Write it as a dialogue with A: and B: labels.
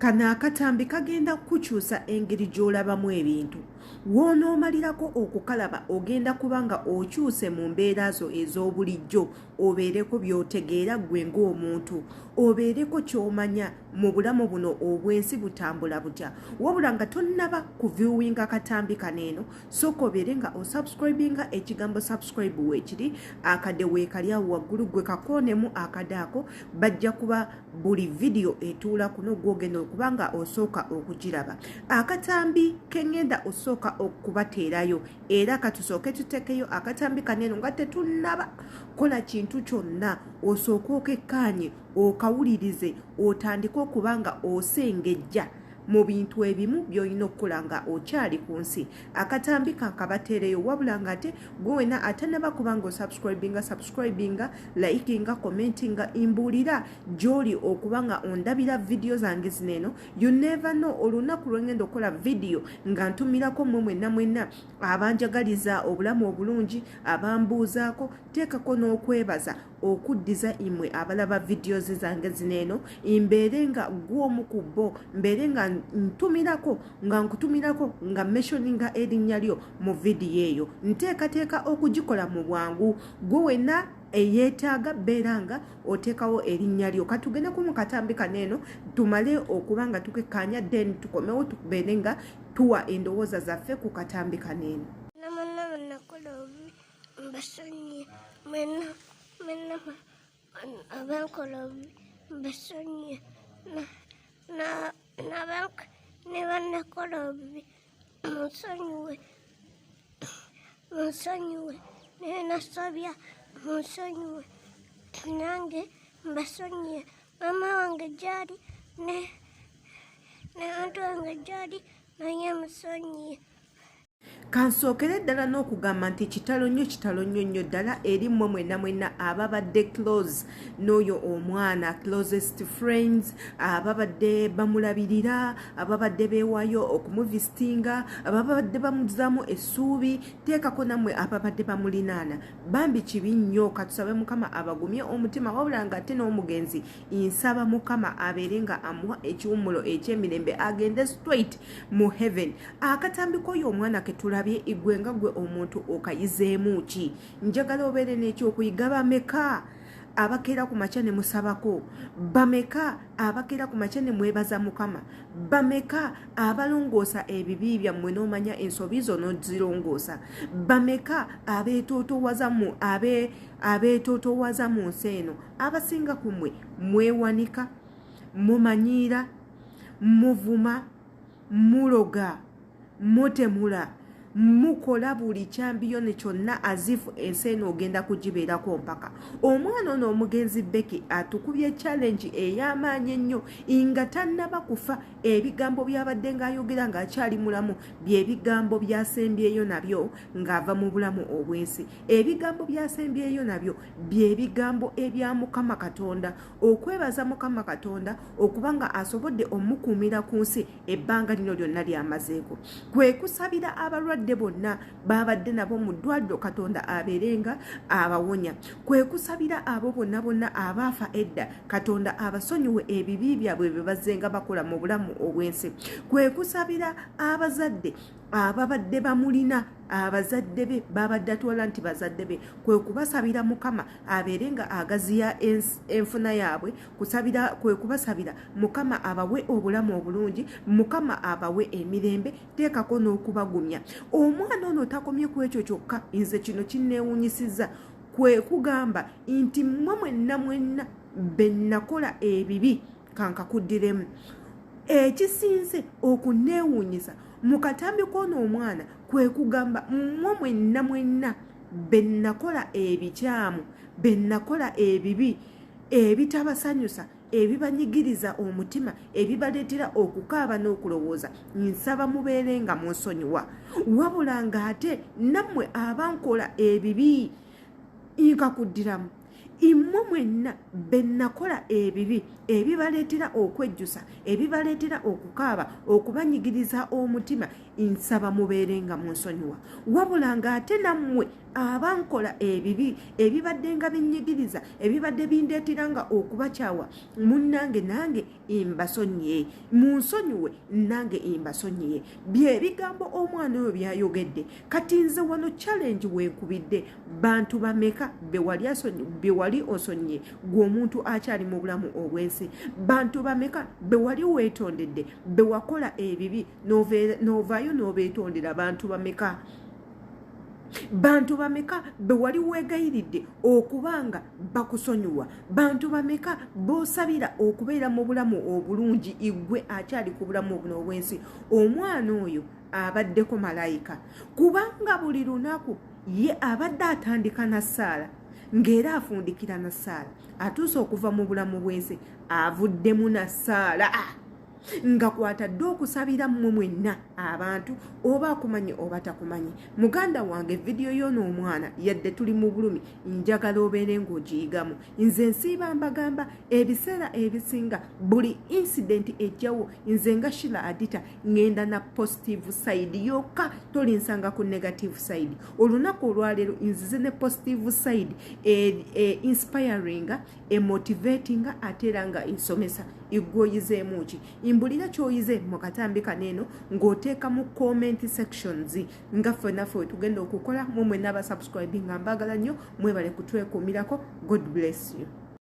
A: Kano akatambi kagenda kukukyusa engeri gy'olabamu ebintu. W'onoomalirako okukalaba ogenda kuba nga okyuse mu mbeera zo ez'obulijjo obeereko by'otegeera ggwe ng'omuntu, obeereko ky'omanya mu bulamu buno obw'ensi butambula butya. Wabula nga tonnaba kuviewinga katambi kano eno, sooka obeere nga osubscribinga. Ekigambo subscribe weekiri, akade weekali awo waggulu, ggwe kakoonemu akade ako. Bajja kuba buli vidiyo etuula kuno gwogenda okuba nga osooka okugiraba. Akatambi keŋŋenda osooka okubateerayo, era katusooke tuteekeyo akatambi kaneeno nga tetunnaba kola kintu kyonna, osooke okekkaanye, okawulirize, otandike okuba nga osengejja mu bintu ebimu by'olina okukola nga okyali ku nsi. Akatambi kankabateereyo, wabula nga ate gwe wena atanaba kuba nga osubscribinga, subscribinga, likinga, commentinga, mbuulira gy'oli okuba nga ondabira vidiyo zange zino eno. You never know, olunaku lwengenda okukola vidiyo nga ntumirako mmwe mwenna mwenna abanjagaliza obulamu obulungi, abambuuzaako. Teekako n'okwebaza okuddiza imwe abalaba videos zange zino eno, mbeere nga gw'omu ku bo, mbeere nga ntumirako, nga nkutumirako, nga mentioninga erinnya lyo mu vidiyo eyo. Nteekateeka okugikola mu bwangu. Gwe wenna eyeetaaga, beera nga oteekawo erinnya lyo. Katugendeko mu katambi kano eno tumale okuba nga tukekkaanya, then tukomewo tubeere nga tuwa endowooza zaffe ku katambi kano eno.
B: Namana nakola obubi mbasonyiye mwena mwena, abankola obubi mbasonyiye, ne banakola obubi munsonyiwe, munsonyiwe, nenasobya munsonyiwe, nange mbasonyiye. Mama wange gyali ne anti wange gyali naye musonyiye.
A: Kansookere ddala n'okugamba nti kitalo nnyo, kitalo nnyo nnyo ddala eri mmwe mwenna mwenna ababadde close n'oyo omwana, closest friends, ababadde bamulabirira, ababadde beewaayo okumuvisitinga, ababadde bamuzaamu essuubi, teekako nammwe ababadde bamulinaana. Bambi kibi nnyo, katusabe Mukama abagumye omutima. Wabula nga ate n'omugenzi nsaba Mukama abeere nga amuwa ekiwummulo eky'emirembe, agende straight mu heaven. Akatambi k'oyo omwana ketulabye, igwe nga gwe omuntu okayizeemu ki? Njagala obeere n'ekyokuyiga. Bameka abakeera ku makya ne musabako? Bameka abakeera ku makya ne mwebaza Mukama? Bameka abalongoosa ebibi byammwe n'omanya ensobi zo n'ozirongoosa? Bameka abeetootowaza mu nsi eno? Abasinga ku mmwe mwewanika, mumanyiira, muvuma, muloga, mutemula, mukola buli kyambiyone kyonna azifu. Ensi eno ogenda kugibeerako mpaka. Omwana ono omugenzi Becky atukubye challenge ey'amaanyi ennyo nga tannaba kufa. Ebigambo byabadde ng'ayogera ng'akyali mulamu byebigambo byasembyeyo nabyo ng'ava mu bulamu obw'ensi. Ebigambo byasembyeyo nabyo byebigambo ebya Mukama Katonda, okwebaza Mukama Katonda okuba nga asobodde omukuumira ku nsi ebbanga lino lyonna lyamazeeko. Kwe kusabira abalwadde bonna babadde nabo mu ddwaliro, Katonda abeere nga abawonya. Kwe kusabira abo bonna bonna abaafa edda, Katonda abasonyiwe ebibi byabwe bye bazzenga bakola mu bulamu obw'ensi. Kwe kusabira abazadde ababadde bamulina, abazadde be babadde atwala nti bazadde be, kwe kubasabira Mukama abeere nga agaziya enfuna yaabwe. Kusabira kwe kubasabira Mukama abawe obulamu obulungi, Mukama abawe emirembe, teekako n'okubagumya. Omwana ono takomye ku ekyo kyokka. Nze kino kinneewunyisizza, kwe kugamba nti mmwe mwenna mwenna be nakola ebibi, kankakuddiremu. Ekisinze okunneewuunyisa mu katambi k'ono omwana kwe kugamba, mmwe mwenna mwenna be nakola ebikyamu, be nakola ebibi ebitabasanyusa, ebibanyigiriza omutima, ebibaleetera okukaaba n'okulowooza, nsaba mubeere nga munsonyiwa. Wabula ng'ate nammwe abankola ebibi, nkakuddiramu. Immwe mwenna be nakola ebibi ebibaleetera okwejjusa, ebibaleetera okukaaba, okubanyigiriza omutima, nsaba mubeere nga munsonyiwa. Wabula ng'ate nammwe abankola ebibi ebibadde nga binnyigiriza, ebibadde bindeetera nga okubakyawa, munnange nange mbasonyiye, munsonyiwe nange mbasonyiye. Bye bigambo omwana oyo byayogedde. Kati nze wano challenge wenkubidde, bantu bameka be wali osonyiye gwe omuntu akyali mu bulamu obw'ensi? Bantu bameka be wali weetondedde, be wakola ebibi n'ovaayo n'obeetondera? Bantu bameka? Bantu bameka be wali weegayiridde okubanga bakusonyiwa? Bantu bameka b'osabira okubeera mu bulamu obulungi igwe akyali ku bulamu buno obw'ensi? Omwana oyo abaddeko malayika, kubanga buli lunaku ye abadde atandika na ssaala ng'era afundikira na ssaala. Atuuse okuva mu bulamu bw'ensi avuddemu na ssaala, nga kwatadde okusabira mmwe mwenna abantu, oba akumanyi oba takumanyi. Muganda wange, vidiyo y'ono omwana, yadde tuli mu bulumi, njagala obeere ng'ogiyigamu. Nze nsiiba mbagamba ebiseera ebisinga buli incident ejjawo, nze nga Shila Adita ŋŋenda na positive side yokka, tolinsanga ku negative side. Olunaku olwaleero nzize ne positive side e inspiringa, emotivatinga, ate era nga ensomesa. Igwe oyizeemu ki? Mbulira ky'oyize mu katambi kano eno ng'oteeka mu comment sections, nga ffenna ffe wetugenda okukola. Mwe mwenna abasubscribe nga mbagala nnyo, mwebale kutwekuumirako. God bless you.